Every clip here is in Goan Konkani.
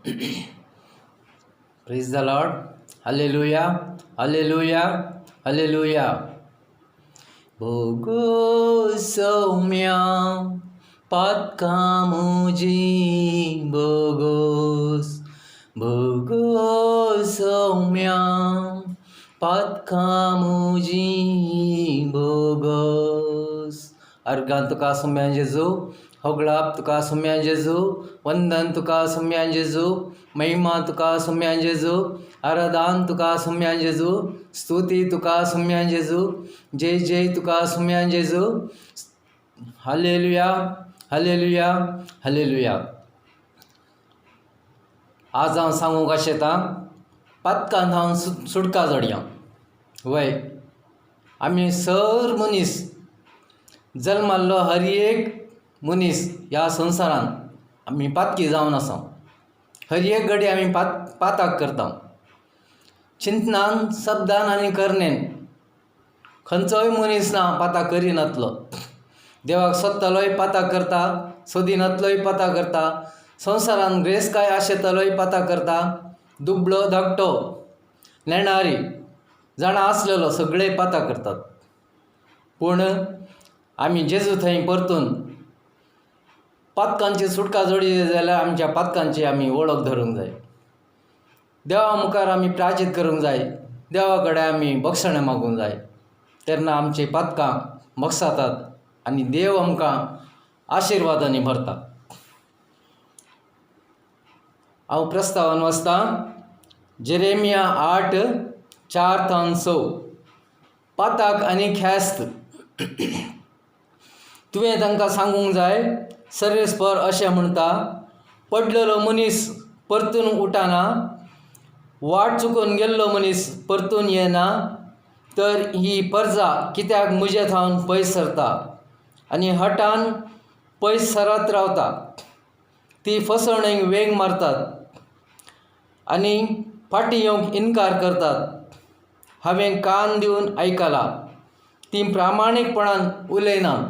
Praise the Lord. Hallelujah, hallelujah, hallelujah. भोगो Saumya पातकां म्हजीं, भोगोस, भोगो सौम्या पातकां म्हजीं, भोगोस. अर्गां तुका सोम्या जेजू, होगळाप तुका सोम्या जेजू, वंदन तुका सोम्या जेजू, महिमा तुका सोम्या जेजू, आराधान तुका सोम्या जेजू, स्तुती तुका सोम्या जेजू, जय जय तुका सोम्या जेजू. Hallelujah, hallelujah, hallelujah. आज हांव सांगूंक आशेतां पातकान हांव सुटका जोडया. वय, आमी सर मनीस जल्माल्लो हर एक मनीस ह्या संवसारांत आमी पातकी जावन आसा. हर एक घडी आमी पाताक करता, चिंतनान, शब्दान आनी करणेन. खंयचोय मनीस ना पाताक करिनातलो. देवाक सोदतलोय पाताक करता, सोदिनातलोय पाताक करता, संवसारान ग्रेसकाय आशेतलोय पाताक करता, दुबळो धाकटो नेणारी जाणा आसलेलो सगळे पाताक करतात. पूण आमी जेजू थंय परतून पातकांची सुटका जोडी जाल्यार आमच्या पातकांची आमी वळख धरूंक जाय. देवा मुखार आमी प्राचीत करूंक जाय. देवा कडेन आमी बक्षणां मागूंक जाय. तेन्ना आमची पातकां बक्षातात आनी देव आमकां आशिर्वादांनी भरता. हांव प्रस्तावान वाचतां जेरेमिया 8:4-6. पाताक आनी ख्यास्त. तुवें तांकां सांगूंक जाय, सर्वेस्पर अशें म्हणटा, पडलेलो मनीस परतून उठना, वाट चुकून गेल्लो मनीस परतून येना, तर ही परजा कित्याक म्हजे थावन पयस सरता आनी हटान पयस सरत रावता? ती फसवणेक वेंग मारतात आनी फाटीं येवंक इनकार करतात. हांवें कान दिवन आयकलां, तीं प्रामाणीकपणान उलयनात.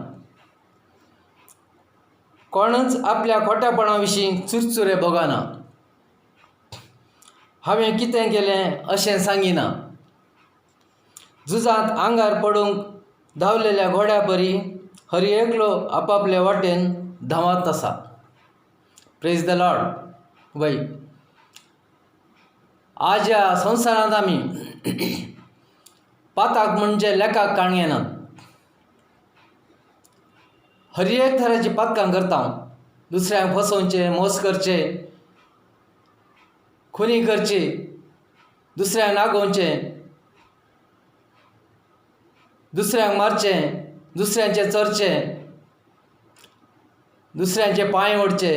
कोणूच आपल्या खोटेपणा विशीं चुरचुरे भोगना. हांवें कितें केलें अशें सांगिना. झुजांत आंगार पडूंक धांवलेल्या घोड्या परी हर एकलो आपापले वाटेन धांवत आसा. Praise the Lord. वय, आज ह्या संवसारांत आमी पाताक म्हणजे लेखाक काण येनात. हर एक तराची पातकां करता. दुसऱ्यांक फसोवचें, मोस करचें, खुनी करची, दुसऱ्यांक नागोवचें, दुसऱ्यांक मारचें, दुसऱ्यांचें चरचें, दुसऱ्यांचे पांय ओडचे,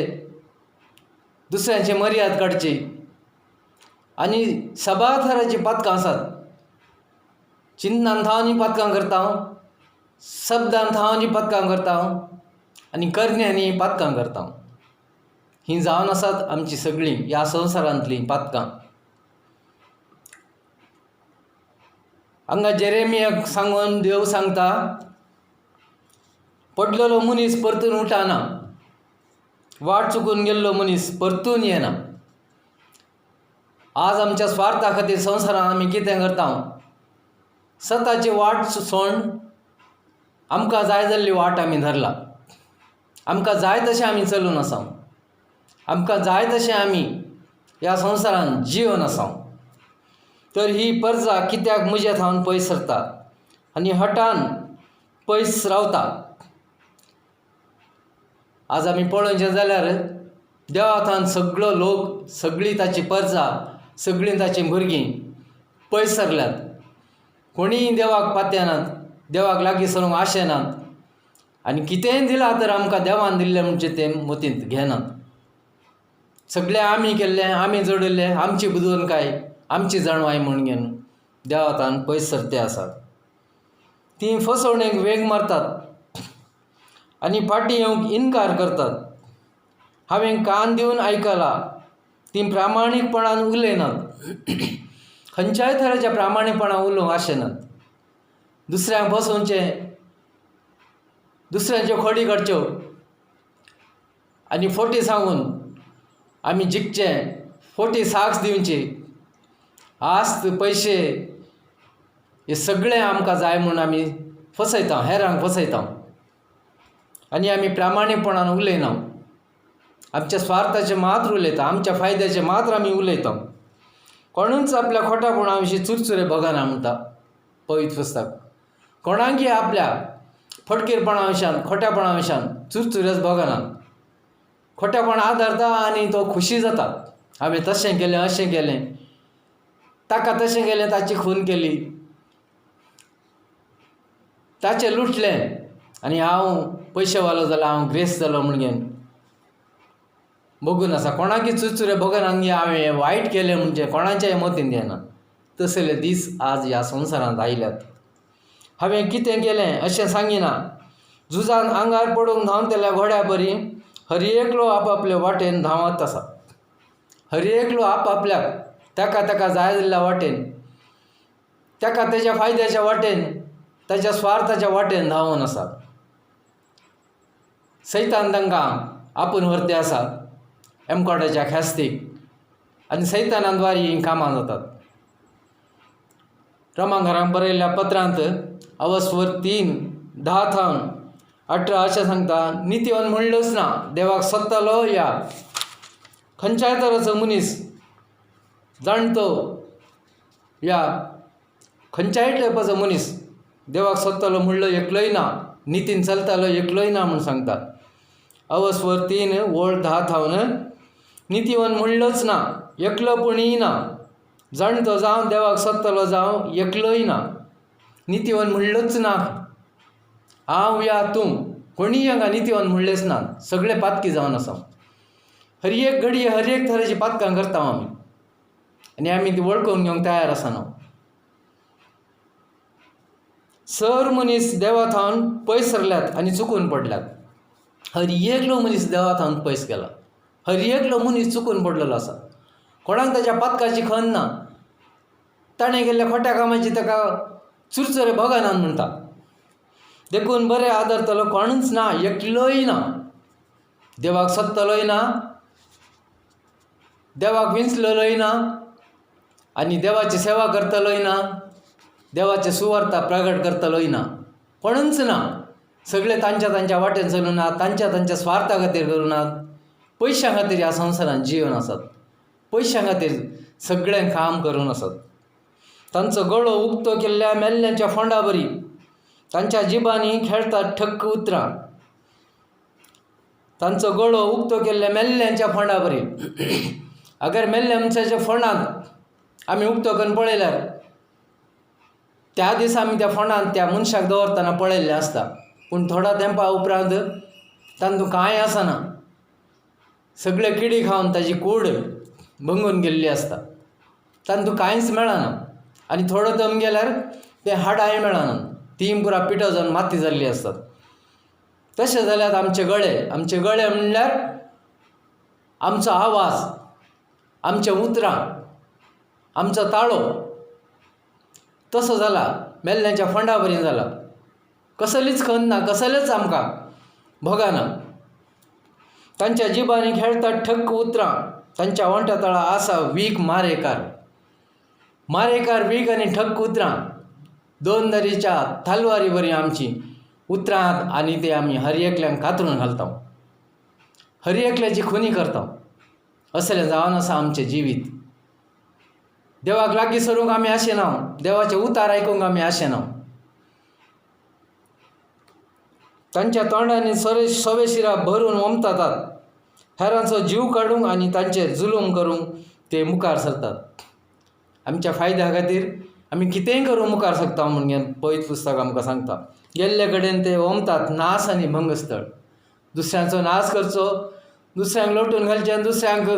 दुसऱ्यांची मर्याद काडची आनी सबार तरांचीं पातकां आसात. चिंतनान थावन पातकां करता, शब्दान थावन पातकां करता आनी करण्यांनी पातकां करता. हीं जावन आसात आमचीं सगळीं ह्या संवसारांतलीं पातकां. हांगा जेरेमियाक सांगून देव सांगता, पडलेलो मनीस परतून उठना, वाट चुकून गेल्लो मनीस परतून येना. आज आमच्या स्वार्था खातीर संवसारांत आमी कितें करता? सताची वाट सोड आमकां जाय जाल्ली वाट आमी धरला. आमकां जाय तशें आमी चलून आसा. आमकां जाय तशें आमी ह्या संवसारांत जिवन आसा. तर ही परजा कित्याक म्हज्या थावन पयस सरता आनी हटान पयस रावता? आज आमी पळोवचें जाल्यार देवा थावन सगळो लोक, सगळी ताची परजा, सगळीं ताचीं भुरगीं पयस सरल्यात. कोणीय देवाक पातयेनात, देवाक लागीं सरूंक आशेनात आनी कितेंय दिलां तर आमकां देवान दिल्लें म्हणजे तें मतींत घेनात. सगळें आमी केल्लें, आमी जोडिल्लें, आमची बुदवंतकाय काय, आमची जाणवाय म्हूण घेवन देवा थावन पयस सरते आसात. तीं फसवणेक वेंग मारतात आनी फाटीं येवंक इनकार करतात. हांवें कान दिवन आयकलां, तीं प्रामाणीकपणान उलयनात. खंयच्याय तरेच्या प्रामाणीकपणान उलोवंक आशेनात. दुसऱ्यांक फसोवचें, दुसऱ्यांच्यो खोडी काडच्यो आनी फटी सांगून आमी जिखचें फोटी साक्ष दिवची, आस्त पयशे हे सगळें आमकां जाय म्हूण आमी फसयता, हेरांक फसयता आनी आमी प्रामाणीकपणान उलयना. आमच्या स्वार्थाचें मात्र उलयता, आमच्या फायद्याचें मात्र आमी उलयता. कोणूच आपल्या खोट्यापणा विशीं चुरचुरे भोगना म्हणटा पवित्र पुस्तक. कोणाकी आपल्या फटकीरपणा विशयान, खोट्यापणा विशयान चुरचुरेच भोगना. खोट्यापण आदारता आनी तो खुशी जाता, हांवें तशें केलें, अशें केलें, ताका तशें केलें, ताची खून केली, ताचें लुटलें आनी हांव पयशेवालो जालो, हांव ग्रेस जालो म्हूण घेवन भोगून आसा. कोणाकी चुरचुरे भोगना आनी हांवें वायट केलें म्हणजे कोणाच्याय मतीन येना. तसले दीस आज ह्या संवसारांत आयल्यात. हांवें कितें केलें अशें सांगिना. झुजान आंगार पडूंक धांवतल्या घोड्या बरी हर एकलो आपआपले वाटेन धांवत आसा. हर एकलो आपआपल्याक ताका ताका जाय जाल्ल्या वाटेन, ताका तेज्या फायद्याच्या वाटेन, ताच्या स्वार्थाच्या वाटेन धांवून आसा. सैतान तांकां आपूण व्हरते आसा एमकोटाच्या ख्यास्तीक आनी सैताना द्वारी हीं कामां जातात. रोमांकारांक बरयल्ल्या पत्रांत अवस्वर 3:10 थावन 18 अशें सांगता, नितीवन म्हणलोच ना, देवाक सोदतालो या खंयच्याय तराचो मनीस जाणटो या खंयच्याय टायपाचो मनीस देवाक सोदतालो म्हणलो एकलोय ना, नितीन चलतालो एकलोय ना म्हूण सांगता. अवस्वर 3:10 थावन नितीवन म्हणलोच ना, एकलो पुणीय ना, जाणटो जावं देवाक सोदतालो जावं एकलोय ना, नितीवन म्हणलोच ना. हांव या तूं कोणीय हांगा नितीवन म्हणलेच ना, सगळे पातकी जावन आसा. हर एक घडये हर एक तरेची पातकां करता आमी आनी आमी ती वळखून घेवंक तयार आसना. सर मनीस देवा थावन पयस सरल्यात आनी चुकून पडल्यात. हर एकलो मनीस देवा थावन पयस गेला, हर एकलो मनीस चुकून पडलेलो आसा. कोणाक ताच्या पातकाची खन ना, ताणें केल्ल्या खोट्या कामाची ताका चुरचुरे भोगनात म्हणटा. देखून बरें आदरतलो कोणूच ना, एकलोय ना, देवाक सोदतलोय ना, देवाक विंचलेलोय ना आनी देवाची सेवा करतलोय ना, देवाचे सुवार्ता प्रगट करतलोय ना, कोणूच ना. सगळे तांच्या तांच्या वाटेन चलूं ना, तांच्या तांच्या स्वार्था खातीर करूं नात, पयशां खातीर ह्या संवसारांत जिवन आसात, पयशां खातीर सगळें काम करून आसात. तांचो गळो उक्तो केल्ल्या मेल्ल्यांच्या फोंडा बरी, तांच्या जिबांनी खेळतात ठक्क उतरां. तांचो गळो उक्तो केल्ल्या मेल्ल्यांच्या फोंडा बरी. अगर मेल्ल्या मनशाच्या फोंडांत आमी उक्तो करून पळयल्यार त्या दिसा आमी त्या फोंडांत त्या मनशाक दवरतना पळयल्लें आसता, पूण थोडा तेंपा उपरांत तांतूं कांय आसना, सगळे किडी खावन ताजी कूड भंगून गेल्ली आसता, तांतूं कांयच मेळना. आनी थोडो दम गेल्यार तें हाडांय मेळना, तीं पुरा पिठो जावन माती जाल्ली आसतात. तशें जाल्यार आमचे गळे, आमचे गळे म्हणल्यार आमचो आवाज, आमचें उतरां, आमचो ताळो तसो जाला मेल्ल्यांच्या फोंडा बरी जाला. कसलीच खन ना, कसलेच आमकां भोगना. तांच्या जिबांनी खेळतात ठक्क उतरां, तांच्या ओंठा तळा आसा वीख मारेकार. मारेकार वीख आनी ठक्क उतरां, दोन दरीच्या तालवारी बरी आमची उतरां आनी ते आमी हर एकल्यांक कातरून घालता, हर एकल्याची खुनी करता. असलें जावन आसा आमचें जिवीत. देवाक लागीं सरूंक आमी आशेना, देवाचे उतार आयकूंक आमी आशेना. तांच्या तोंडांनी सरे सवे शिरा भरून ओमतात, हेरांचो जीव काडूंक आनी तांचेर जुलूम करूंक ते मुखार सरतात. आमच्या फायद्या खातीर आमी कितेंय करूंक मुखार सरता म्हूण पवित्र पुस्तक आमकां सांगता. गेल्ले कडेन ते ओमतात नास आनी भंगस्थळ. दुसऱ्यांचो नाश करचो, दुसऱ्यांक लोटून घालचें आनी दुसऱ्यांक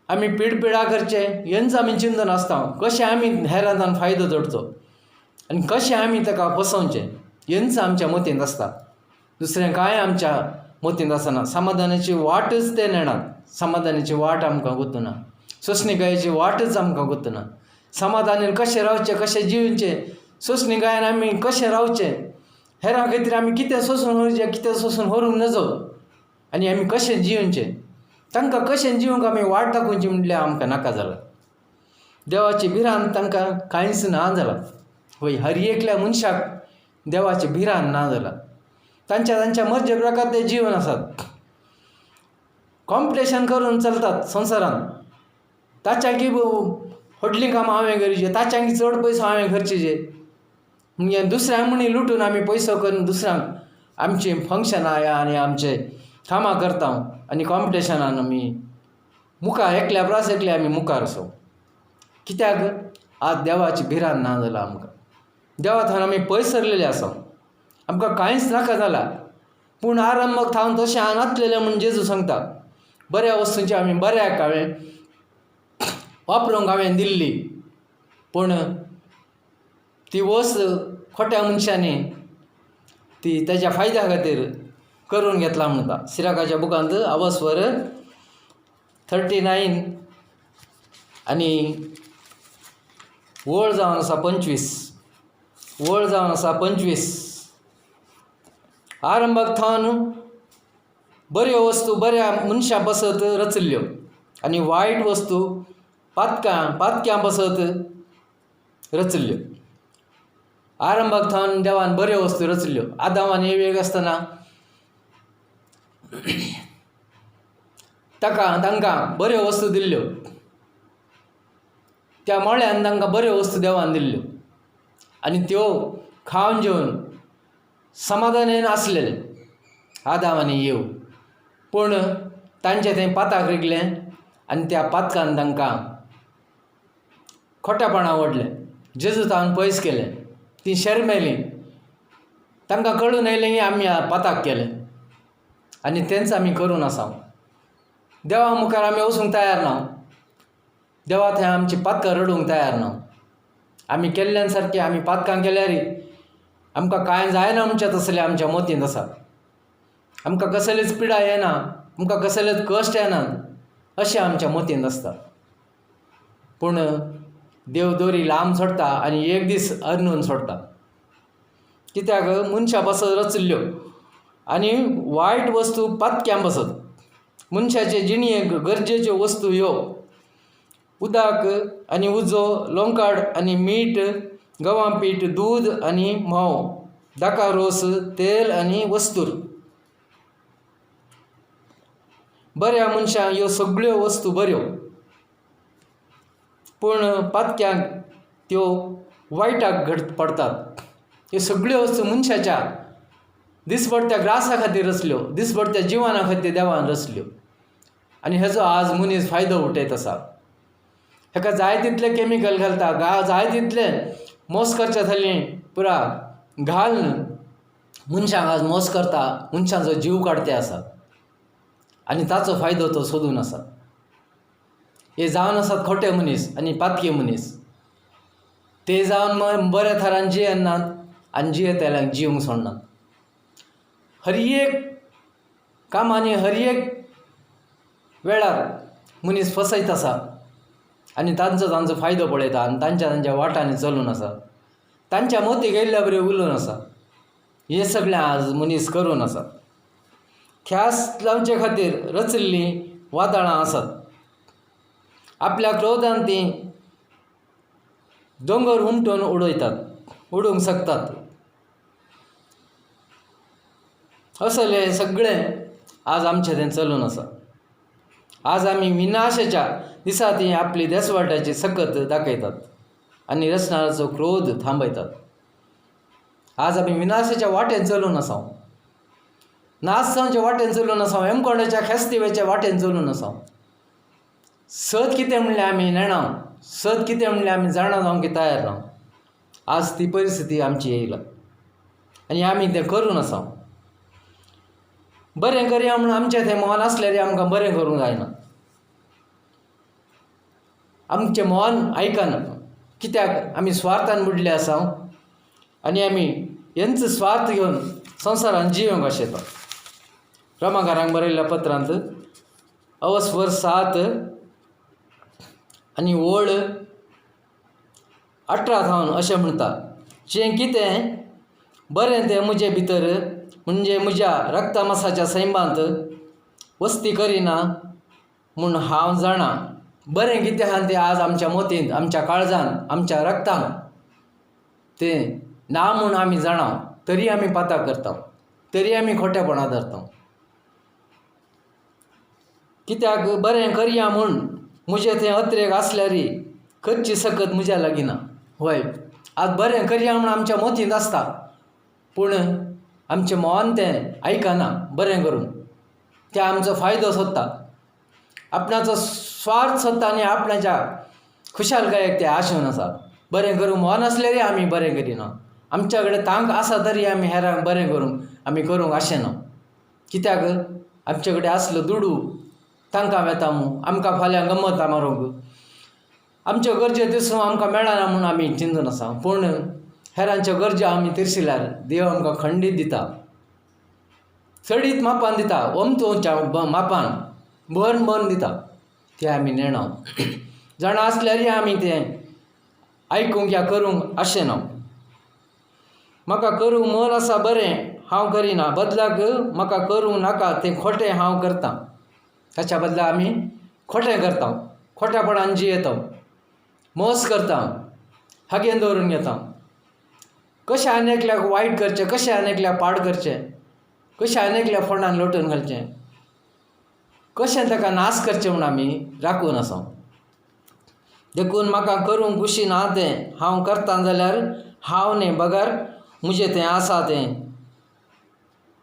आमी पिडपिडा करचे, हेंच आमी चिंतन आसता. कशें आमी हेरांतान फायदो जोडचो आनी कशें आमी ताका फसोवचें हेंच आमच्या मतींत आसता. दुसरें कांय आमच्या मतींत आसना. समाधानाची वाटच ते नेणात, समाधानाची वाट आमकां गुतना, सोंसणीकायेची वाटच आमकां गुतना. समाधानान कशें रावचें, कशें जिवचें, सोंसणीकायेन आमी कशें रावचें, हेरां खातीर आमी कितें सोंसून व्हरचें, कितें सोंसून व्हरूंक नजो आनी आमी कशें जिवचें तांकां कशें जिवंक आमी वाट दाखोवची म्हणल्यार आमकां नाका जालां. देवाची भिरांत तांकां कांयच ना जालां. हय, हर एकल्या मनशाक देवाची भिरांत ना जालां. तांच्या तांच्या मर्जे प्रकार ते जिवन आसात. कॉम्पिटिशन करून चलतात संवसारांत. ताच्याकी व्हडलीं कामां हांवें करचीं, ताच्याकी चड पयसो हांवें खर्चिचे, म्हणजे दुसऱ्यांक म्हणी लुटून आमी पयसो करून दुसऱ्यांक आमचीं फंक्शनां आनी आमचे कामां करता आनी कॉम्पिटिशनान आमी मुखार एकल्या परस एकले आमी मुखार असो. कित्याक आज देवाची भिरांत ना जालां आमकां. देवा थावन आमी पयस सरलेले आसा, आमकां कांयच नाका जालां. पूण आरंभाक थावन तशें नासलेलें म्हूण जेजू सांगता. बऱ्या वस्तूंची आमी बऱ्याक हांवें वापरूंक हांवें दिल्ली, पूण ती वस्त खोट्या मनशांनी ती ताच्या फायद्या खातीर करून घेतला म्हणटा. सिराकाच्या बुकांत अवस्वर 39 आनी वळ जावन आसा 25, वळ जावन आसा 25. आरंभाक थावन बऱ्यो वस्तू बऱ्या मनशां पासत रचिल्ल्यो आनी वायट वस्तू पातक्यां पासत रचिल्ल्यो. आरंभाक थावन देवान बऱ्यो वस्तू रचिल्ल्यो. आदाम आनी एवेक आसतना ताका तांकां बऱ्यो वस्तू दिल्ल्यो. त्या मळ्यान तांकां बऱ्यो वस्तू देवान दिल्ल्यो आनी त्यो खावन जेवन समाधानेन आसलेले आदाम आनी येव. पूण तांचें तें पाताक रिगलें आनी त्या पातकान तांकां खोटेपणां ओडलें, जेजू तावन पयस केलें, तीं शर्मेलीं. तांकां कळून आयलें की आमी पाताक केलें आनी तेंच आमी करून आसा. देवा मुखार आमी वचूंक तयार ना, देवा थंय आमची पातकां रडूंक तयार ना. आमी केल्ल्यान सारकें आमी पातकां केल्यार आमकां कांय जायना आमच्या तसलें आमच्या मोतींत आसा. आमकां कसलीच पिडा येना, आमकां कसलेच कश्ट येनात अशें आमच्या मोतींत आसता. पूण देव दोरी लांब सोडटा आनी एक दीस अर्नून सोडटा. कित्याक मनशां पासत रचिल्ल्यो आनी वायट वस्तू पातक्यां पासत. मनशाचे जिणेक गरजेच्यो वस्तू ह्यो: उदक आनी उजो, लोंकाड आनी मीठ, गंवा पीठ, दूद आनी म्होंव, दाका रोस, तेल आनी वस्तूर. बऱ्या मनशांक ह्यो सगळ्यो वस्तू बऱ्यो, पूण पातक्यांक त्यो वायटाक घट पडतात. ह्यो सगळ्यो वस्तू मनशाच्या दिसपडत्या ग्रासा खातीर रचल्यो, दिसपडत्या जिवना खातीर देवान रचल्यो आनी हेजो आज मनीस फायदो उठयत आसा. हेका जाय तितलें केमिकल घालता, जाय तितलें मोस करच्या थाली पुरा घालून मनशांक आज मोस करता, मनशांचो जीव काडते आसा आनी ताचो फायदो तो सोदून आसा. हे जावन आसात खोटे मनीस आनी पातकी मनीस. ते जावन बऱ्या थरान जियेनात आनी जियेतल्यांक जिवंक सोडनात. हर एक कामांनी हर एक वेळार मनीस फसयत आसा आनी तांचो तांचो फायदो पळयता आनी तांच्या तांच्या वाटांनी चलून आसा, तांच्या मोती गेल्ल्या बरी उलोवन आसा. हें सगळें आज मनीस करून आसा. ख्यास्त लावचे खातीर रचिल्लीं वादळां आसात. आपल्या क्रोधान तीं दोंगर हुमटून उडयतात, उडोवंक शकतात. असलें सगळें आज आमचें तें चलून आसा. आज आमी विनाशाच्या दिसा ती आपली देसवाट्याची सकत दाखयतात आनी रचणाराचो क्रोध थांबयतात. आज आमी विनाशाच्या वाटेन चलून आसा, नासांच्या वाटेन चलून आसा, हेमकोंडाच्या ख्यास्तिवेच्या वाटेन चलून आसा. सत कितें म्हणल्यार आमी नेणा, सत कितें म्हणल्यार आमी जाणा जावंक तयार ना. आज ती परिस्थिती आमची येयला आनी आमी तें करून आसा. बरें करया म्हणून आमचें तें मन आसल्यार आमकां बरें करूंक जायना. आमचें मन आयकना, कित्याक आमी स्वार्थान बुडले आसा आनी आमी हेंच स्वार्थ घेवन संवसारान जिवंक आशेता. रोमाकारांक बरयल्ल्या पत्रांत अवस्वर 7 आनी ओळ 18 थावन अशें म्हणटा, जें कितें बरें तें म्हजे भितर म्हणजे म्हज्या रक्तमासाच्या सैमांत वस्ती करिना म्हूण हांव जाणा. बरें कितें आहा तें आज आमच्या मतींत, आमच्या काळजांत, आमच्या रगतांत तें ना म्हूण आमी जाणा, तरी आमी पाताक करता, तरी आमी खोटेपणां धरता. कित्याक बरें करया म्हूण म्हजें तें अत्रेग आसल्यार करची सकत म्हज्या लागीं ना. हय, आज बरें करया म्हूण आमच्या मतींत आसता, पूण आमचें मन तें आयकना. बरें करूंक तें आमचो फायदो सोदता, आपणाचो स्वार्थ सोदता आनी आपणाच्या खुशालकायेक तें आशेवन आसा. बरें करूंक मन आसल्यारय आमी बरें करिना. आमच्या कडेन तांक आसा तरी आमी हेरांक बरें करूंक आमी करूंक आशेना. कित्याक आमचे कडेन आसलो दुडू तांकां वेता मू, आमकां फाल्यां गमता मारूंक, आमच्यो गरज्यो दिसूं आमकां मेळना म्हूण आमी चिंतून आसा. पूण हेरांच्यो गरज्यो आमी तिरशिल्यार देव आमकां खंडीत दिता, चडीत मापान दिता, ओमतोच्या मापान भरून भरून दिता. तें आमी नेणा जाणा आसल्यारय आमी तें आयकूंक या करूंक आशेना. म्हाका करूंक मन आसा बरें हांव करिना, बदलाक म्हाका करूंक नाका तें खोटें हांव करतां. ताच्या बदला आमी खोटें करता, खोटेपणान जियेता, मोस करता, हागेन दवरून घेता. कशें आनी एकल्याक वायट करचें, कशें आनी एकल्याक पाड करचें, कशें आनी एकल्या फोंडान लोटून घालचें, कशें ताका नाश करचें म्हूण आमी राखून आसा. देखून म्हाका करूंक खुशी ना तें हांव करता जाल्यार हांव न्ही बगर म्हजें तें आसा तें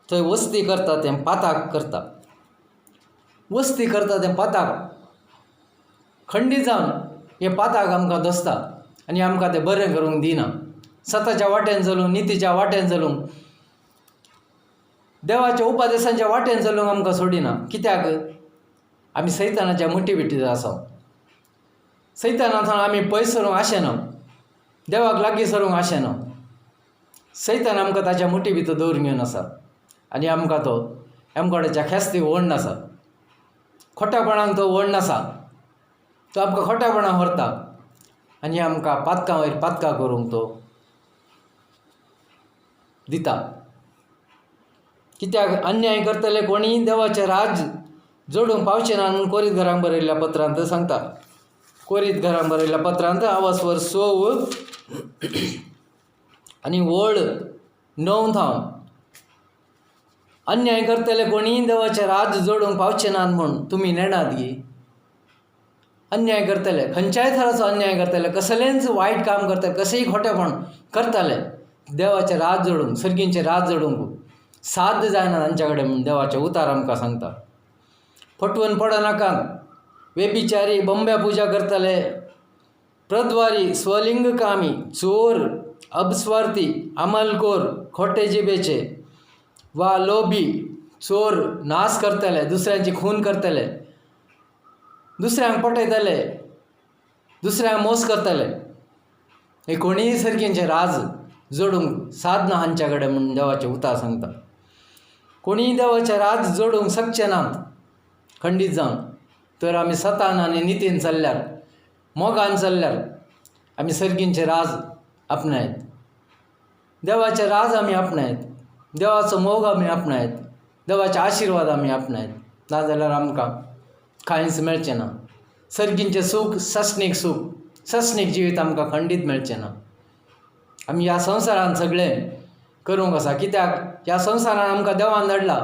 थंय वस्ती करता, तें पाताक करता, वस्ती करता तें पाताक खंडीत जावन हें पाताक आमकां दसता आनी आमकां तें बरें करूंक दिना. सताच्या वाटेन चलूंक, नितीच्या वाटेन चलूंक, देवाच्या उपदेसांच्या वाटेन चलूंक आमकां सोडिना. कित्याक आमी सैतानाच्या मुठी बिटी आसा. सैताना थंय आमी पयस सरूंक आशेना, देवाक लागीं सरूंक आशेना. सैतान आमकां ताच्या मुठी भितर दवरून घेवन आसा आनी आमकां तो एमकोड्याच्या ख्यास्तीक व्हडन आसा, खोटेपणाक तो व्हडन आसा. तो आमकां खोटेपणाक व्हरता आनी आमकां पातकां वयर पातकां करूंक तो दिता. कित्याक अन्याय करतले कोणीय देवाचें राज जोडूंक पावचें ना म्हूण कोरीत घरांक बरयल्ल्या पत्रांत सांगता. कोरीत घरांक बरयल्ल्या पत्रांत आवासवर 6 आनी वळ 9 थावन अन्याय करतले कोणीय देवाचें राज जोडूंक पावचें नात म्हूण तुमी नेणात गी. अन्याय करतले, खंयच्याय थराचो अन्याय करतले, कसलेंच वायट काम करतले, कशेंय खोटेपण करतले, देवाचें राज जोडूंक, सर्गींचें राज जोडूंक साध्य जायना तांच्या कडेन म्हूण देवाचें उतार आमकां सांगता. फटवून पडनाकात, वेबिचारी, बंब्या पुजा करतले, प्रद्वारी, स्वलिंगकामी, चोर, अपस्वार्थी, अमलकोर, खोटे जिबेचे वा लोबी, चोर, नाश करतले, दुसऱ्यांची खून करतले, दुसऱ्यांक पटयतले, दुसऱ्यांक मोस करतले, हे कोणीय सर्गींचें राज जोडूंक साधना हांच्या कडेन म्हूण देवाचें उतार सांगता. कोणीय देवाचें राज जोडूंक शकचे नात खंडीत जावन. तर आमी सतान आनी नितीन चल्ल्यार, मोगान चल्ल्यार आमी सर्गींचें राज आपणायत, देवाचें राज आमी आपणायत, देवाचो मोग आमी आपणायत, देवाचे आशिर्वाद आमी आपणायत. नाजाल्यार आमकां कांयच मेळचें ना. सर्गींचें सूख, सासणीक सूख, सासणीक जिवीत आमकां खंडीत मेळचें ना. आमी ह्या संवसारान सगळें करूंक आसा. कित्याक ह्या संवसारान आमकां देवान धाडला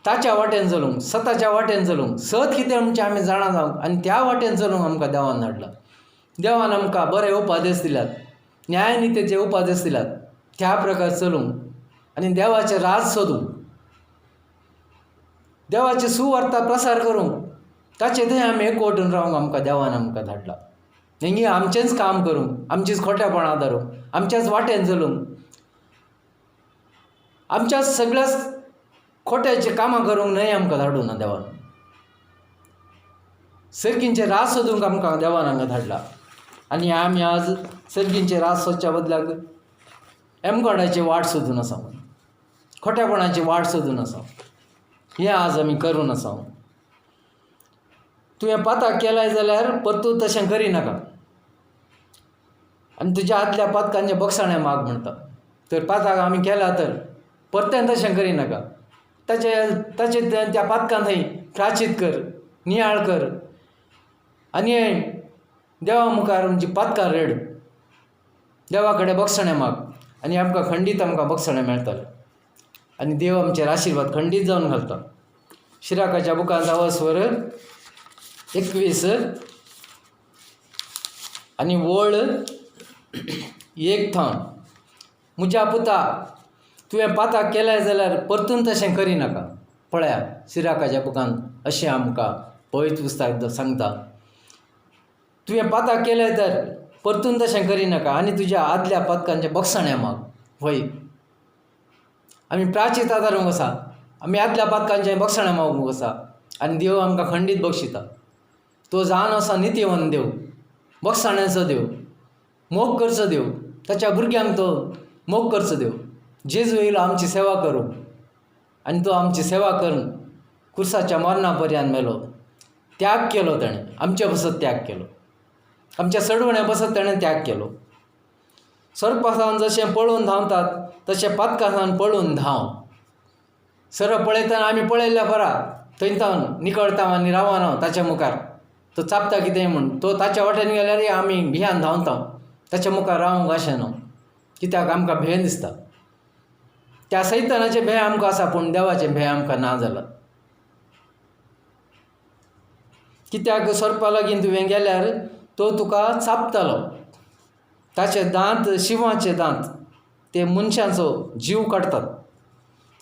ताच्या वाटेन चलूंक, सताच्या वाटेन चलूंक, सत कितें म्हणचें आमी जाणा जावंक आनी त्या वाटेन चलूंक आमकां देवान धाडला. देवान आमकां बरे उपदेश दिल्यात, न्यायनितीचे उपदेश दिल्यात, त्या प्रकार चलूंक आनी देवाचें राज सोदूंक, देवाचे सुवार्ता प्रसार करूंक, ताचे थंय आमी एकवटून रावंक आमकां देवान आमकां धाडला. हेंगी आमचेंच काम करूंक, आमचीच खोटेपणां धरूंक, आमच्याच वाटेन चलूंक, आमच्या सगळ्या खोट्याचीं कामां करूंक न्हय आमकां धाडूं ना देवान. सर्गींचें राज सोदूंक आमकां देवान हांगा धाडला आनी आमी आज सर्गींचें राज सोदच्या बदलाक एमकोडाची वाट सोदून आसा, खोटेपणाची वाट सोदून आसा. हें आज आमी करून आसा. तुवें पाताक केलाय जाल्यार परतून तशें करिनाका आनी तुज्या आदल्या पातकांचें बक्षाणें माग म्हणटा. तर पाताक आमी केला तर परतें तशें करिनाका, ताचे ताचे त्या पातकां थंय प्राचीत कर, नियाळ कर आनी देवा मुखार आमची पातकां रड, देवा कडेन बक्षणें माग आनी आमकां खंडीत आमकां बक्षणें मेळटलें आनी देव आमचेर आशिर्वाद खंडीत जावन घालता. शिराकाच्या बुकांत अवस्वर 21 आनी वळ 1 थावन, म्हज्या पुता तुवें पाताक केलें जाल्यार परतून तशें करिनाका. पळया सिराकाच्या बुकान अशें आमकां पवित्र पुस्तक सांगता, तुवें पाताक केलें तर परतून तशें करिनाका आनी तुज्या आदल्या पातकांचें बक्षणें माग. वय आमी प्राचीत आदारूंक आसा, आमी आदल्या पातकांचें बक्षणें मागूंक आसा आनी देव आमकां खंडीत बक्षिता. तो जावन आसा नितीवन देव, बक्षाण्याचो देव, मोग करचो देव, ताच्या भुरग्यांक तो मोग करचो देव. जेजू येयलो आमची सेवा करूंक आनी तो आमची सेवा करून कुर्साच्या मरणा पर्यंत मेलो. त्याग केलो ताणें, आमचे बसत त्याग केलो, आमच्या सडवण्या बसत ताणें त्याग केलो. सर्पासान जशें पळून धांवतात तशें पातकासान पळून धांव. सरप पळयतना आमी पळयल्ल्या बरा थंय तावन निकळता आनी रावना ताच्या मुखार, तो चापता कितें म्हूण, तो ताच्या वाटेन गेल्यार आमी भियान धांवता, ताच्या मुखार रावंक अशें ना, कित्याक आमकां भें दिसता. त्या सैतानाचें भें आमकां आसा पूण देवाचें भें आमकां ना जालां. कित्याक सोरपा लागीं तुवें गेल्यार तो तुका चापतलो, ताचे दांत शिंवाचे दांत, ते मनशाचो जीव काडटात.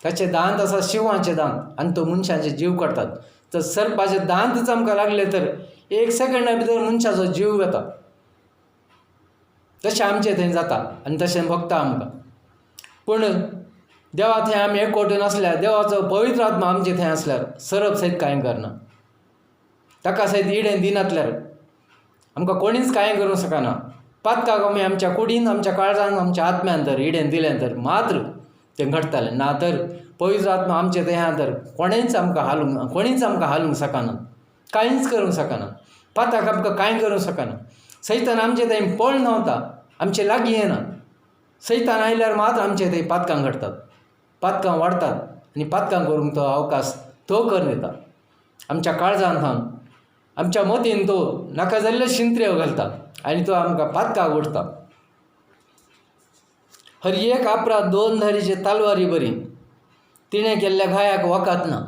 ताचे दांत आसा शिंवाचे दांत आनी तो मनशाचे जीव काडटात. तर सर्पाचे दांतच आमकां लागले तर एक सेकंडा भितर मनशाचो जीव वता. तशें आमचें थंय जाता आनी तशें भोगता आमकां. पूण देवा थंय आमी एकवटून आसल्यार, देवाचो पवित्र आत्मा आमचे थंय आसल्यार सरप सयत कांय करना, ताका सयत इडेन दिनातल्यार आमकां कोणीच कांय करूंक शकना. पातकाक आमी आमच्या कुडीन, आमच्या काळजान, आमच्या आत्म्यान तर इडेन दिलें तर मात्र तें घडटलें, ना तर पवित्र आत्मा आमचे थंय आहा तर कोणेंच आमकां हालूंक, कोणीच आमकां हालूंक शकना, कांयच करूंक शकना. पाताक आमकां कांय करूंक शकना. सैतान आमचे थंय पळून धांवता, आमचे लागीं येना. सैतान आयल्यार मात्र आमचे थंय पातकां घडटात, पातकां वाडटात आनी पातकां करूंक तो अवकाश तो करून दिता. आमच्या काळजान थावन आमच्या मतीन तो नाका जाल्ले शिंत्र्यो घालता आनी तो आमकां पातकां उडटा. हर एक आपरात दोन धारीचे तालवारी बरी, तिणें केल्ल्या घायाक वखद ना.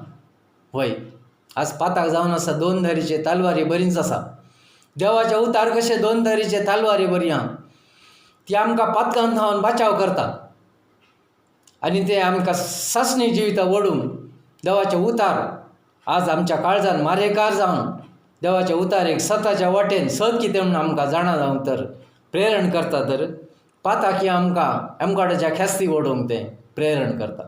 वय आज पाताक जावन आसा दोन धारीचे तालवारी बरीच आसा. देवाचे उतार कशे दोन धारीचे तालवारी बरी आहा, ती आमकां पातकान थावन बाचाव करता आनी ते आमकां सासणी जिविता ओडून देवाचे उतार आज आमच्या काळजान मारेकार जावन देवाच्या उतार एक सताच्या वाटेन सत कितें म्हूण आमकां जाणा जावंक तर प्रेरण करता. तर पाताक ही आमकां एमकाडाच्या ख्यास्ती ओडूंक तें प्रेरण करता.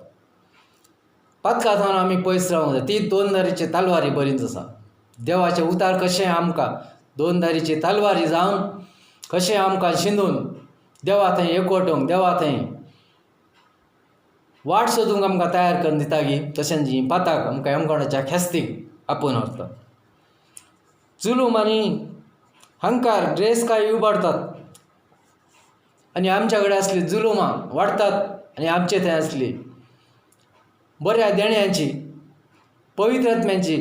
पातका थावन आमी पयस रावंक जाय. ती दोन धारीची तालवारी बरीच आसा. देवाचे उतार कशें आमकां दोन धारीची तालवारी जावन कशें आमकां शिंदून देवा थंय एकवटूंक, देवा थंय वाट सोदूंक आमकां तयार करून दिता गी, तशेंच ही पाताक आमकां एमकोणाच्या ख्यास्तीक आपोवन व्हरता. जुलूम आनी हंकार ड्रेस काय उबारतात आनी आमच्या कडेन आसली जुलुमां वाडटात आनी आमचे थंय आसली बऱ्या देण्यांची पवित्र आत्म्यांची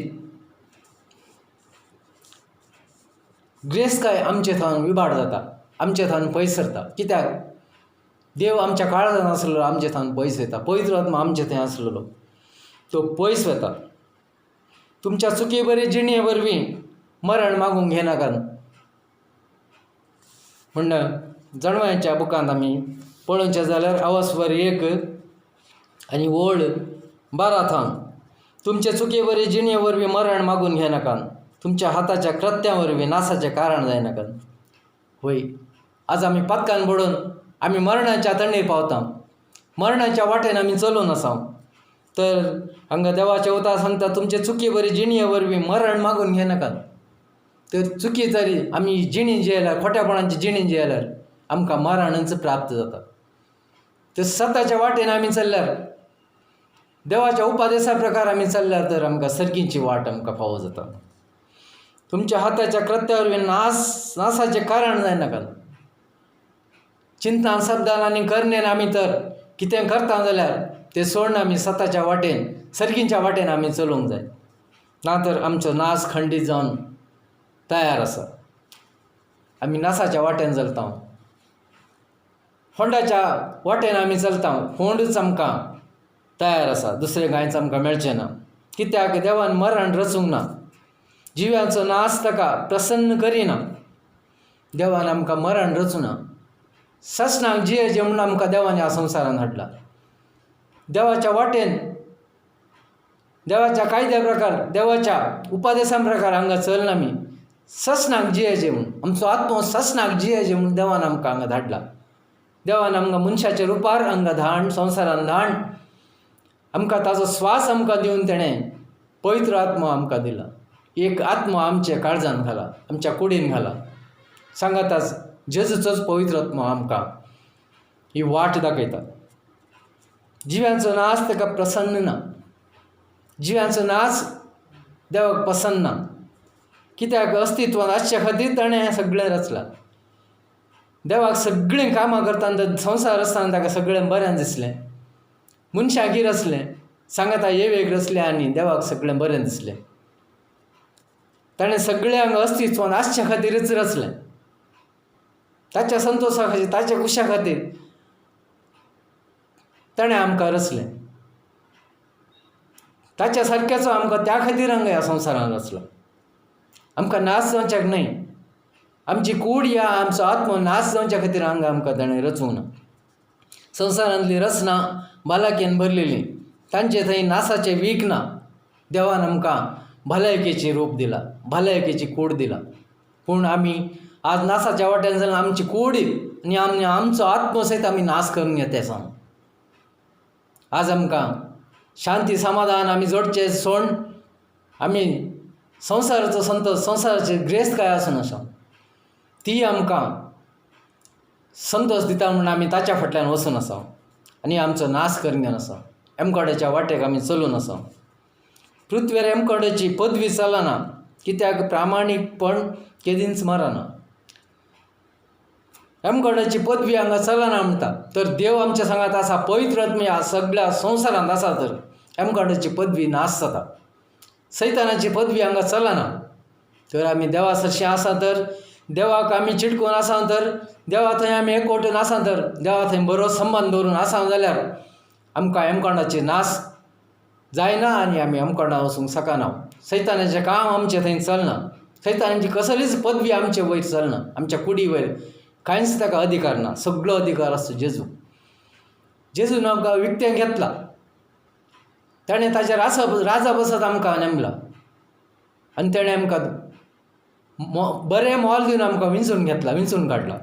ग्रेस काय आमचे थावन विभाड जाता, आमचे थावन पयस सरता. कित्याक देव आमच्या काळजान आसलेलो आमचे थावन पयस वयता, पवित्र आत्मा आमचे थंय आसलेलो तो पयस वता. तुमच्या चुकी बरी जिणे वरवीं मरण मागूंक घेनाकात म्हण जणवांच्या बुकांत आमी पळोवचें जाल्यार अवस्वर 1 आनी ओळ 12 थावन, तुमचे चुके वरवीं जिणे वरवीं मरण मागून घेनाकात, तुमच्या हाताच्या कृत्यां वरवीं नासाचें कारण जायनाकात. वय आज आमी पातकान पडून आमी मरणाच्या तणीर पावता, मरणाच्या वाटेन आमी चलून आसा. तर हांगा देवाचें उतर सांगता तुमचे चुकी वरवीं जिणे वरवीं मरण मागून घेनाकात. तर चुकी तरी आमी जिणी जियेल्यार, खोट्यापणाची जिणी जियेल्यार आमकां मरणच प्राप्त जाता. तर सताच्या वाटेन आमी चल्ल्यार, देवाच्या उपदेसा प्रकार आमी चल्ल्यार तर आमकां सर्गीची वाट आमकां फावो जाता. तुमच्या हाताच्या कृत्या वरवीं नासाचें कारण जायनाकात. चिंता शब्दान आनी करणेन आमी तर कितें करता जाल्यार तें सोडून आमी सताच्या वाटेन सर्गीच्या वाटेन आमी चलूंक जाय. ना तर आमचो नाश खंडीत जावन तयार आसा. आमी नासाच्या वाटेन चलता, फोंडाच्या वाटेन आमी चलता. फोंडूच आमकां तयार आसा, दुसरें कांयच आमकां मेळचें ना. कित्याक देवान मरण रचूंक ना, जिव्याचो नाश ताका प्रसन्न करिना. देवान आमकां मरण रचूना, ससणाक जियेचें म्हणून आमकां देवान ह्या संवसारान हाडला. देवाच्या वाटेन, देवाच्या कायद्या प्रकार, देवाच्या उपदेसा प्रकार हांगा चलना आमी. ससणाक जियेचें म्हूण, आमचो आत्मो ससणाक जियेचें म्हूण देवान आमकां हांगा धाडला. देवान आमकां मनशाच्या रुपार हांगा धाड, संवसारान धाड, आमकां ताजो स्वास आमकां दिवन तेणें पवित्र आत्मो आमकां दिला. एक आत्मो आमच्या काळजान घाला, आमच्या कुडीन घाला. सांगाताच जेजूचोच पवित्र आत्मो आमकां ही वाट दाखयता. जिव्यांचो नाश ताका प्रसन्न ना, जिव्यांचो नाश देवाक पसंत ना. कित्याक अस्तित्वान आसचे खातीर ताणें हें सगळें रचलां. देवाक सगळीं कामां करतना, संवसार आसतना ताका सगळें बरें दिसलें. मनशाक रचलें, सांगाता एवेक रचलें आनी देवाक सगळें बरें दिसलें. ताणें सगळ्यांक अस्तित्वान आसच्या खातीरच रचलें. ताच्या संतोशा खातीर, ताच्या खुशा खातीर ताणें आमकां रचलें. ताच्या सारक्याचो आमकां त्या खातीर हांगा ह्या संवसारान रचला. आमकां नाश जावच्याक न्हय, आमची कूड या आमचो आत्मो नाश जावच्या खातीर हांगा आमकां ताणें रचूंक ना. संवसारांतली रचना बालाकेन भरलेली, तांचे थंय नासाचें वीख ना. देवान आमकां भलायकेची रूप दिला, भलायकेची कूड दिला. पूण आमी आज नासाच्या वाट्यान जाल्यार आमची कूड आनी आमी आमचो आत्मो सयत आमी नाश करून घेता आसा. आज आमकां शांती समाधान आमी जोडचे सोड, आमी संवसाराचो संतोश, संवसाराची ग्रेस्तकाय आसून आसा ती आमकां संतोश दिता म्हूण आमी ताच्या फाटल्यान वचून आसा आनी आमचो नाश करून घेवन आसा. एमकोड्याच्या वाटेक आमी चलून आसा. पृथ्वेर एमकोड्याची पदवी चलना, कित्याक प्रामाणीकपण केदींच मरना. एमकोड्याची पदवी हांगा चलना म्हणटा तर देव आमच्या सांगात आसा, पवित्र आत्मा ह्या सगळ्या संवसारांत आसा तर एमकोड्याची पदवी नाश जाता. सैतानाची पदवी हांगा चलना तर आमी देवा सरशीं आसा तर, देवाक आमी चिटकून आसा तर, देवा थंय आमी एकवटून आसा तर, देवा थंय बरो संबंद दवरून आसा जाल्यार आमकां एमकोंडाची नाश जायना आनी आमी एमकोंडा वचूंक शकना. सैतानाचें काम आमचें थंय चलना, सैतानाची कसलीच पदवी आमचे वयर चलना, आमच्या कुडी वयर कांयच ताका अधिकार ना. सगळो अधिकार आसता जेजू. जेजून आमकां विकतें घेतला, ताणें ताच्या राजा बसत आमकां नेमला आनी ताणें आमकां बरें मोल दिवन आमकां विंचून घेतला, विंचून काडला.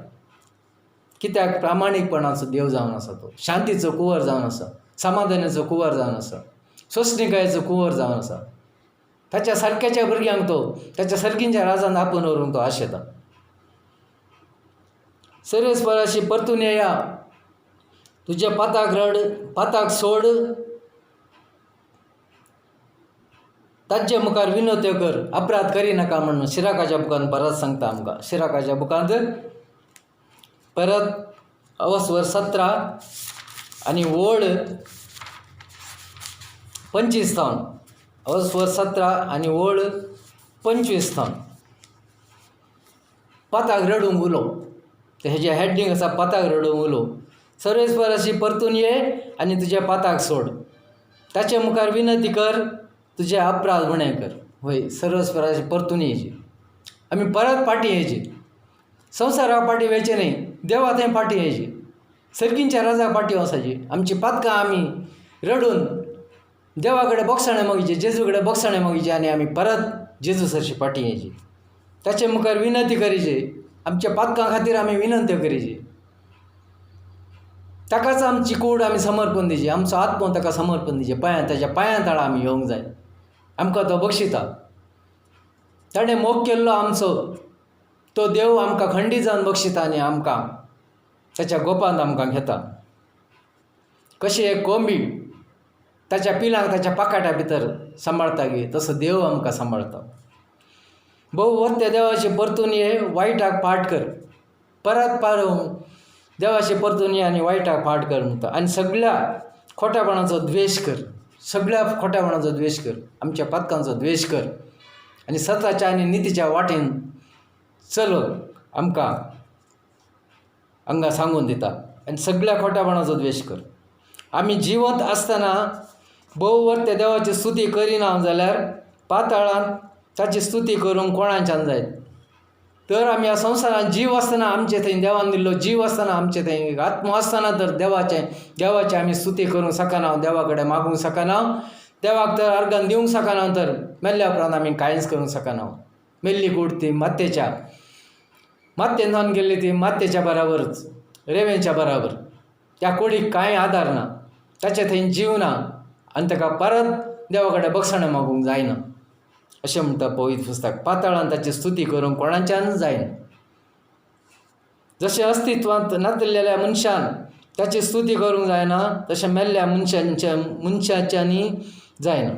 कित्याक प्रामाणीकपणाचो देव जावन आसा तो, शांतीचो कुंवर जावन आसा, समाधानाचो कुंवर जावन आसा, सोंसणिकायेचो कुंवर जावन आसा. ताच्या सारक्याच्या भुरग्यांक तो ताच्या सारकींच्या राजान आपोवन व्हरूंक तो आशेता. सर्वेस्पराशी परतून येया, तुज्या पाताक रड, पाताक सोड, ताचे मुखार विनवत्यो कर, अपराध करिनाका म्हणून शिराकाच्या बुकान परत सांगता आमकां. शिराकाच्या बुकांत परत अवस्वर 17 आनी ओळ 25 थावन, अवस्वर 17 आनी ओळ 25 थावन पाताक रडूंक उलो. हेजें हेडींग आसा पाताक रडूंक उलो. सर्वेस्पराशी परतून ये आनी तुज्या पाताक सोड, ताचे मुखार विनंती कर, तुजे अपराध उणें कर. वय सर्वेस्पराशी परतून येयची, आमी परत फाटीं येयची, संवसारा फाटीं वयचें न्हय, देवा थंय फाटीं येयची, सर्गींच्या राजा फाटीं वचायची. आमची पातकां आमी रडून देवा कडेन बोगसाणें मागचे, जेजू कडेन बोगसाणें मागचे आनी आमी परत जेजू सरशी फाटीं येयची, ताचे मुखार विनंती करीची, आमच्या पातकां खातीर आमी विनंती करीची, ताकाच आमची कूड आमी समर्पण दिवची, आमचो आत्मो ताका समर्पण दिवचे, पांयां ताच्या पांयां तळा आमी येवंक जाय, आमकां तो बक्षिता. ताणें मोग केल्लो आमचो तो देव आमकां खंडीत जावन बक्षिता आनी आमकां ताच्या गोपांत आमकां घेता. कशी एक कोंबी ताच्या पिलांक ताच्या पाकाट्या भितर सांबाळता गे, तसो देव आमकां सांबाळता. भोव वत्ते देवाशी परतून ये, वायटाक फाट कर, परत पार देवाशी परतून ये आनी वायटाक फाट कर म्हणटा. आनी सगळ्या खोटेपणाचो द्वेश कर, सगळ्या खोट्यापणाचो द्वेश कर, आमच्या पातकांचो द्वेश कर आनी सताच्या आनी नितीच्या वाटेन चल आमकां हांगा सांगून दिता. आनी सगळ्या खोट्यापणाचो द्वेश कर. आमी जिवंत आसतना भोव त्या देवाची स्तुती करिना जाल्यार पाताळांत ताची स्तुती करूंक कोणाच्यान जायत. तर आमी ह्या संवसारांत जीव आसतना आमचे थंय देवान दिल्लो जीव आसतना आमचे थंय आत्मो आसतना तर देवाचे आमी स्तुती करूंक शकना, देवा कडेन मागूंक शकना, देवाक तर अर्गान दिवंक शकना, तर मेल्ल्या उपरांत आमी कांयच करूंक शकना. मेल्ली कूड ती मातयेच्या मातयेन जावन गेल्ली ती मातयेच्या बराबरच, रेंवेच्या बराबर. त्या कुडीक कांय आदार ना, ताचे थंय जीव ना आनी ताका परत देवा कडेन बक्षाणां मागूंक जायना. अशें म्हणटा पवित्र पुस्तक. पाताळान ताची स्तुती करूंक कोणाच्यान जायना. जशें अस्तित्वांत नातिल्लेल्या मनशान ताची स्तुती करूंक जायना तशें मेल्ल्या मनशाच्यांनी जायना.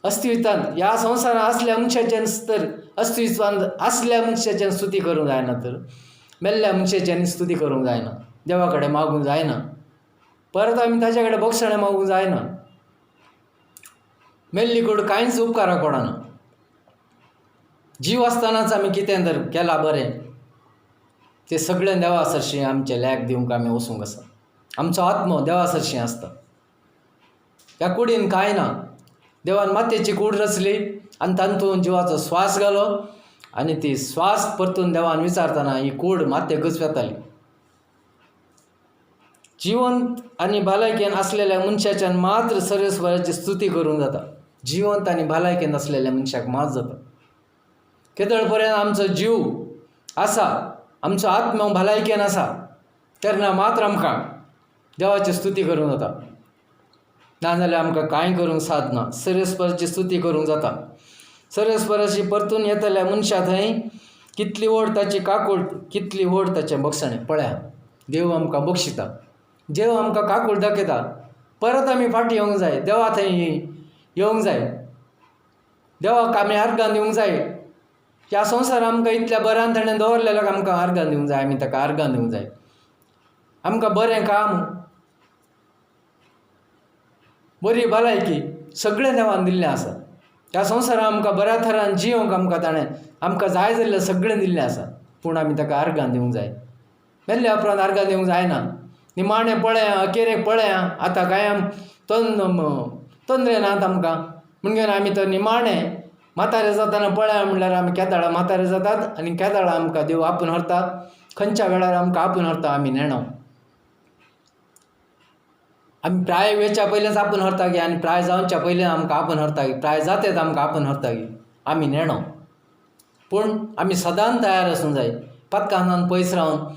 अस्तित्वांत ह्या संवसारांत आसल्या मनशाच्यान तर अस्तित्वांत आसल्या मनशाच्यान स्तुती करूंक जायना, तर मेल्ल्या मनशाच्यानी स्तुती करूंक जायना, देवा कडेन मागूंक जायना, परत आमी ताच्या कडेन बक्षाणां मागूंक जायना. मेल्ली कूड कांयच उपकाराक पडना. जीव आसतनाच आमी कितें तर केलां बरें तें सगळें देवा सरशीं आमचें लेख दिवंक आमी वचूंक आसा. आमचो आत्मो देवा सरशीं आसता. ह्या कुडीन कांय ना. देवान मातयेची कूड रचली आनी तातूंत जिवाचो स्वास घालो आनी ती स्वास परतून देवान विचारतना ही कूड मातयेकूच वताली. जिवंत आनी भलायकेन आसलेल्या मनशाच्यान मात्र सर्वेस्वराची स्तुती करूंक जाता. जिवंत आनी भलायकेन आसलेल्या मनशाक मात जाता. केदळ पर्यंत आमचो जीव आसा, आमचो आत्मो भलायकेन आसा तेन्ना मात्र आमकां देवाची स्तुती करूंक जाता. नाजाल्यार आमकां कांय करूंक साद ना. सर्वेस्पराची स्तुती करूंक जाता. सर्वेस्पराची परतून येतल्या मनशा थंय कितली व्हड ताची काकूट, कितली व्हड ताचें बक्षणें. पळया, देव आमकां बक्षिता, देव आमकां काकूट दाखयता. परत आमी फाटीं येवंक जाय, देवा थंय येवंक जाय, देवाक आमी अर्गां दिवंक जाय. ह्या संवसार आमकां इतल्या बऱ्यान ताणें दवरलेल्याक आमकां अर्गां दिवंक जाय, आमी ताका अर्गां दिवंक जाय. आमकां बरें काम, बरी भलायकी सगळें देवान दिल्लें आसा. ह्या संवसारान आमकां बऱ्या थरान जियोंक आमकां ताणें आमकां जाय जाल्लें सगळें दिल्लें आसा. पूण आमी ताका अर्गां दिवंक जाय. मेल्ल्या उपरांत अर्गां दिवंक जायना. निमाणें पळया, अखेरेक पळया, आतां कांय तंद्रे नात आमकां म्हणगेर आमी तर निमाणें म्हातारे जाताना पळया म्हणल्यार आमी केदाळा म्हातारे जातात आनी केदाळा आमकां देव आपून व्हरता, खंयच्या वेळार आमकां आपून व्हरता आमी नेणो. आमी प्राय वेच्या पयलींच आपून व्हरता गी आनी प्राय जावच्या पयलीं आमकां आपून व्हरता गी, प्राय जातेच आमकां आपून व्हरता गी, आमी नेणो. पूण आमी सदांच तयार आसूंक जाय. पातकां पयस रावन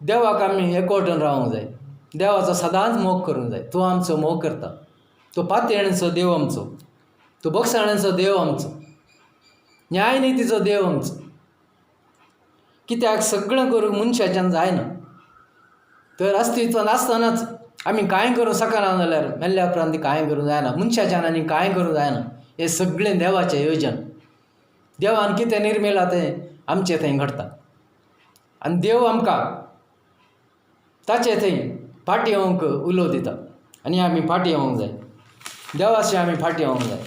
देवाक आमी एकवटून रावंक जाय. देवाचो सदांच मोग करूंक जाय. तूं आमचो मोग करता, तूं पातयेणेचो देव आमचो, तूं बक्षाण्याचो देव आमचो, न्यायनितीचो देव आमचो. कित्याक सगळें करूंक मनशाच्यान जायना. तर अस्तित्वांत आसतनाच आमी कांय करूंक शकना जाल्यार मेल्ल्या उपरांत कांय करूंक जायना. मनशाच्यान आनी कांय करूंक जायना. हें सगळें देवाचें योजन. देवान कितें निर्मिलां तें आमचें थंय घडटा आनी देव आमकां ताचे थंय फाटीं येवंक उलो दिता आनी आमी फाटीं येवंक जाय. देवाशी आमी फाटीं येवंक जाय.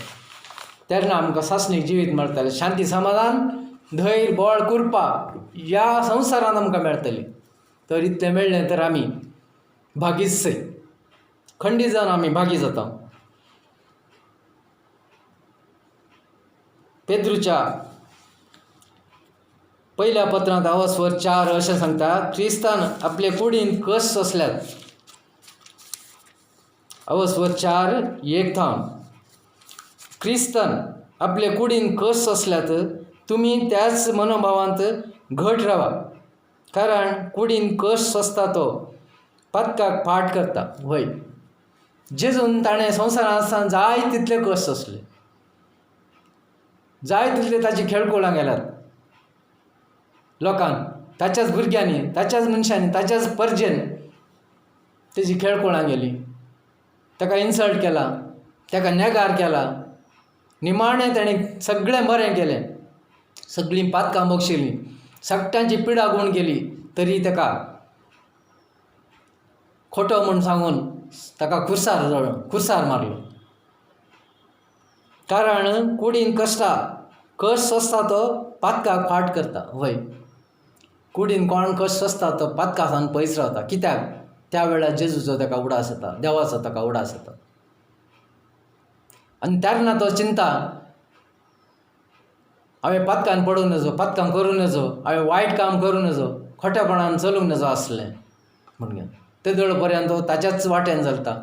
तेन्ना आमकां सासणीक जिवीत मेळटलें, शांती, समाधान, धैर्य, बळ, कृपा ह्या संवसारांत आमकां मेळटली. तर इतलें मेळ्ळें तर आमी भागीच, खंडीत जावन आमी भागी जाता. पेद्रूच्या पयल्या पत्रांत अवस्वर 4 अशें सांगता, क्रिस्तान आपले कुडीन कस सोंसल्यात. अवस्वर 4:1 थावन क्रिस्तान आपले कुडीन कस सोंसल्यात, तुमी त्याच मनोभावांत घट रावा, कारण कुडीन कस सोंसता तो पातकाक फाट करता. वय जेजून ताणें संवसारांत आसतना जाय तितले कस सोंसले, जाय तितले ताची खेळकुळां गेल्यात लोकांक, ताच्याच भुरग्यांनी, ताच्याच मनशांनी, ताच्याच परजेन तेजी खेळकुळां गेली, ताका इन्सल्ट केला, ताका नेगार केला. निमाणें ताणें सगळें बरें केलें, सगळीं पातकां बक्षिलीं, सगळ्यांची पिडा गुण केली, तरी ताका खोटो म्हूण सांगून ताका खुर्सार जळ खुर्सार मारलो. कारण कुडीन कश्टा कश्ट सोंसता तो पातकाक फाट करता. वय, कुडीन कोण कश्ट सोंसता तो पातका सावन पयस रावता. कित्याक त्या वेळार जेजूचो ताका उडास येता, देवाचो ताका उडास येता आनी तेन्ना तो चिंता हांवें पातकान पडूंक नजो, पातकां करूं नजो, हांवें वायट काम करूं नजो, खोटेपणान चलूंक नजो आसलें म्हणून तेदोळ पर्यंत तो ताच्याच वाटेन चलता,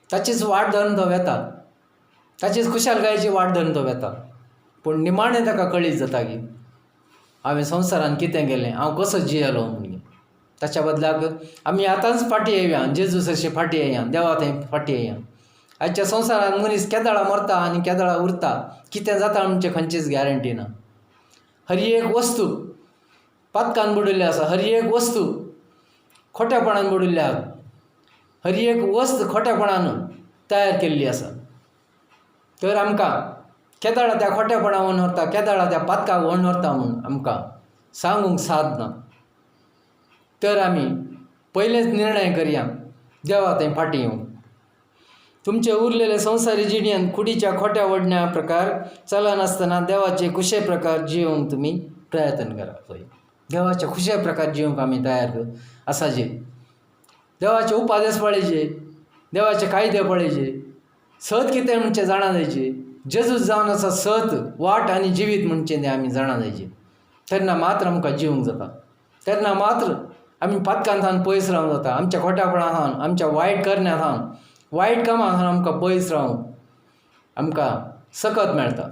ताचीच वाट धरून तो वेता, ताचीच खुशालकायेची वाट धरून तो वेता. पूण निमाणें ताका कळीत जाता की हांवें संवसारान कितें केलें, हांव कसो जियेलो म्हणून. ताच्या बदलाक आमी आतांच फाटीं येवया, जेजू सरशी फाटीं येया, देवा थंय फाटीं येया. आयच्या संवसारान मनीस केदळा मरता आनी केदळा उरता, कितें जाता म्हणचे खंयचीच गॅरंटी ना. हर एक वस्तू पातकान बुडिल्ली आसा, हर एक वस्तू खोटेपणान बुडिल्ली आसा, हर एक वस्त खोटेपणान तयार केल्ली आसा. तर आमकां केदळा त्या खोटेपणा व्हरून व्हरता, केदळा त्या पातकाक व्हरून व्हरता म्हूण आमकां सांगूंक साद ना. तर आमी पयलेंच निर्णय करया देवा थंय फाटीं येवंक. तुमचे उरलेले संवसारी जिणेंत कुडीच्या खोट्या ओडण्या प्रकार चलनासतना देवाचे खुशे प्रकार जियोवंक तुमी प्रयत्न करा. पळय, देवाचे खुशे प्रकार जियोवंक आमी तयार आसाचे. देवाचे उपादेस पळयचे, देवाचे कायदे पळयचे, सत कितें म्हणचें जाणा जायचे. जेजूस जावन आसा सत, वाट आनी जिवीत म्हणचें तें आमी जाणा जायचें. तेन्ना मात्र आमकां जिवंक जाता, तेन्ना मात्र आमी पातकान सावन पयस रावंक जाता. आमच्या खोट्यापणा सावन, आमच्या वायट करण्या सावन, वायट कामां सावन आमकां पयस रावंक आमकां सकत मेळटा.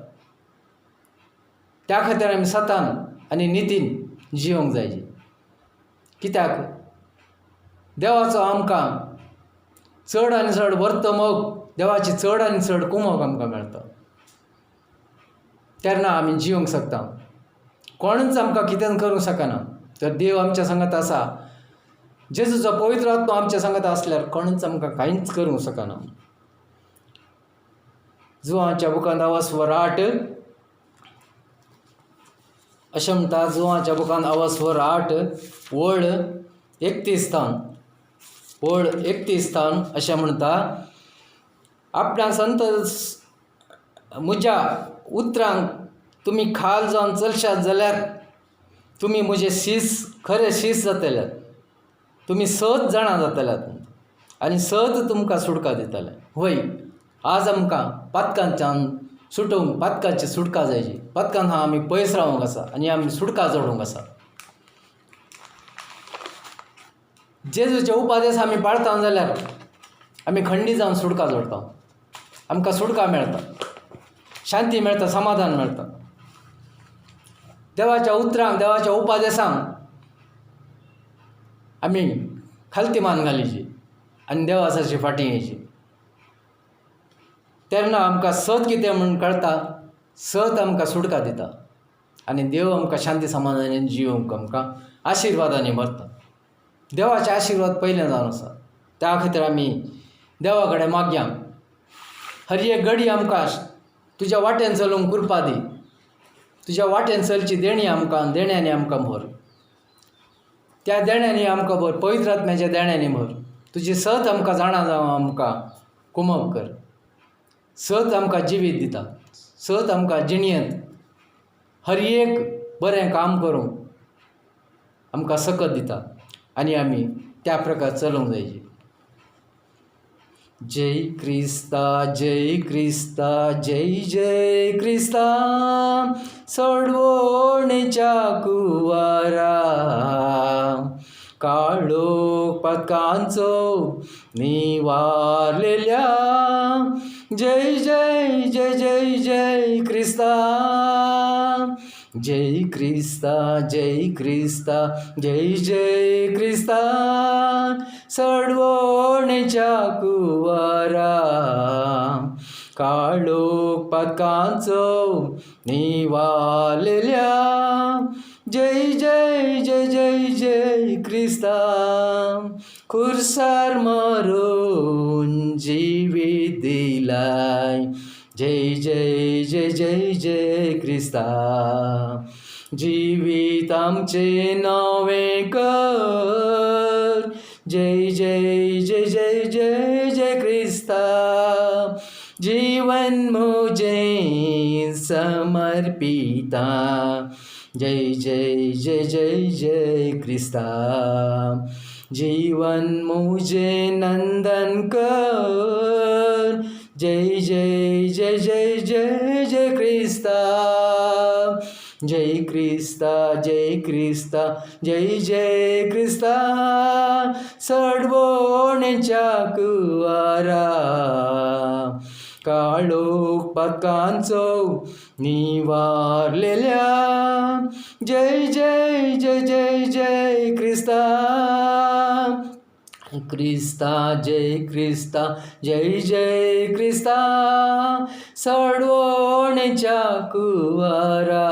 त्या खातीर आमी सतान आनी नितीन जिवंक जायचे. कित्याक देवाचो आमकां चड आनी चड वर्त मोग, देवाची चड आनी चड कुमोक आमकां मेळटा. तेन्ना आमी जिवंक शकता. कोणूच आमकां कितें करूंक शकना. तर देव आमच्या सांगात आसा, जेजूचो पवित्र आत्मा आमच्या सांगात आसल्यार कोणूच आमकां कांयच करूंक शकना. जुवांच्या बुकांत अवस्वर 8 अशें म्हणटा. जुवांच्या बुकांत अवस्वर 8 वळ 31 थावन, वळ 31 थावन अशें म्हणटा, आपल्या संत म्हज्या उतरांक तुमी खाल जावन चलशात जाल्यार तुमी म्हजे शीस खरे शीस जातले, तुमी सत जाणां जातल्यात आनी सत तुमकां सुटका दितले. वय, आज आमकां पातकांच्यान सुटोवंक पातकांची सुटका जायची. पातकान हा आमी पयस रावंक आसा आनी आमी सुटका जोडूंक आसा. जेजूचे उपादेस आमी पाळता जाल्यार आमी खंडी जावन सुटका जोडटा, आमकां सुटका मेळटा, शांती मेळटा, समाधान मेळटा. देवाच्या उतरांक, देवाच्या उपादेसांक आमी खालती मान घालीची आनी देवासाची फाटीं येयची. तेन्ना आमकां सत कितें म्हूण कळटा, सत आमकां सुटका दिता आनी देव आमकां शांती समाधानान जियोवंक आमकां आशिर्वादांनी भरता. देवाचे आशिर्वाद पयलें जावन आसा. त्या खातीर आमी देवा कडेन मागया, हर एक घडी आमकां तुज्या वाटेन चलूंक कृपा दी, तुज्या वाटेन चलची देणी आमकां, देण्यांनी आमकां भर, त्या देण्यांनी आमकां भर, पवित्र आत्म्याच्या देण्यांनी भर. तुजी सत आमकां जाणा जावं, आमकां कुमक कर. सत आमकां जिवीत दिता, सत आमकां जिणयेंत हर एक बरें काम करूंक आमकां सकत दिता आनी आमी त्या प्रकार चलोवंक जायची. जय क्रिस्ता, जय क्रिस्ता, जय जय क्रिस्ता, सोडवणेच्या कुवारा, काळोख पातकांचो निवारलेल्या, जय जय जय जय जय क्रिस्ता, जय क्रिस्ता, जय क्रिस्ता, जय जय क्रिस्ता, सडवणेच्या कुवारा, काळोख पातकांचो निवारलेल्या, जय जय जय जय जय क्रिस्ता, खुर्सार मरून जिवीत दिलाय, जय जय जय जय जय क्रिस्ता, जिवीत आमचें नवें कर, जय जय जय जय जय जय क्रिस्ता, जीवन मुझे समर्पिता। जय जय जय जय जय क्रिस्ता, जीवन मुझे नंदन कर। जय जय जय जय जय जय क्रिस्ता, जय क्रिस्ता, जय क्रिस्ता, जय जय क्रिस्ता, सडवणेच्या कुवारा, काळोख पातकांचो निवारलेल्या। जय जय जय जय जय क्रिस्ता, क्रिस्ता, जय क्रिस्ता, जय जय क्रिस्ता, सडवणेच्या कुवारा,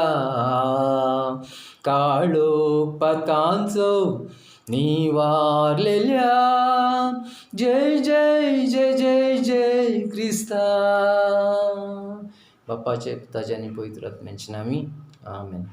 काळोख पातकांचो निवारलेल्या। जय जय जय जय जय क्रिस्ता। बापाचे, पुताचे आनी पवित्र आत्म्याचे नामी, आमेन.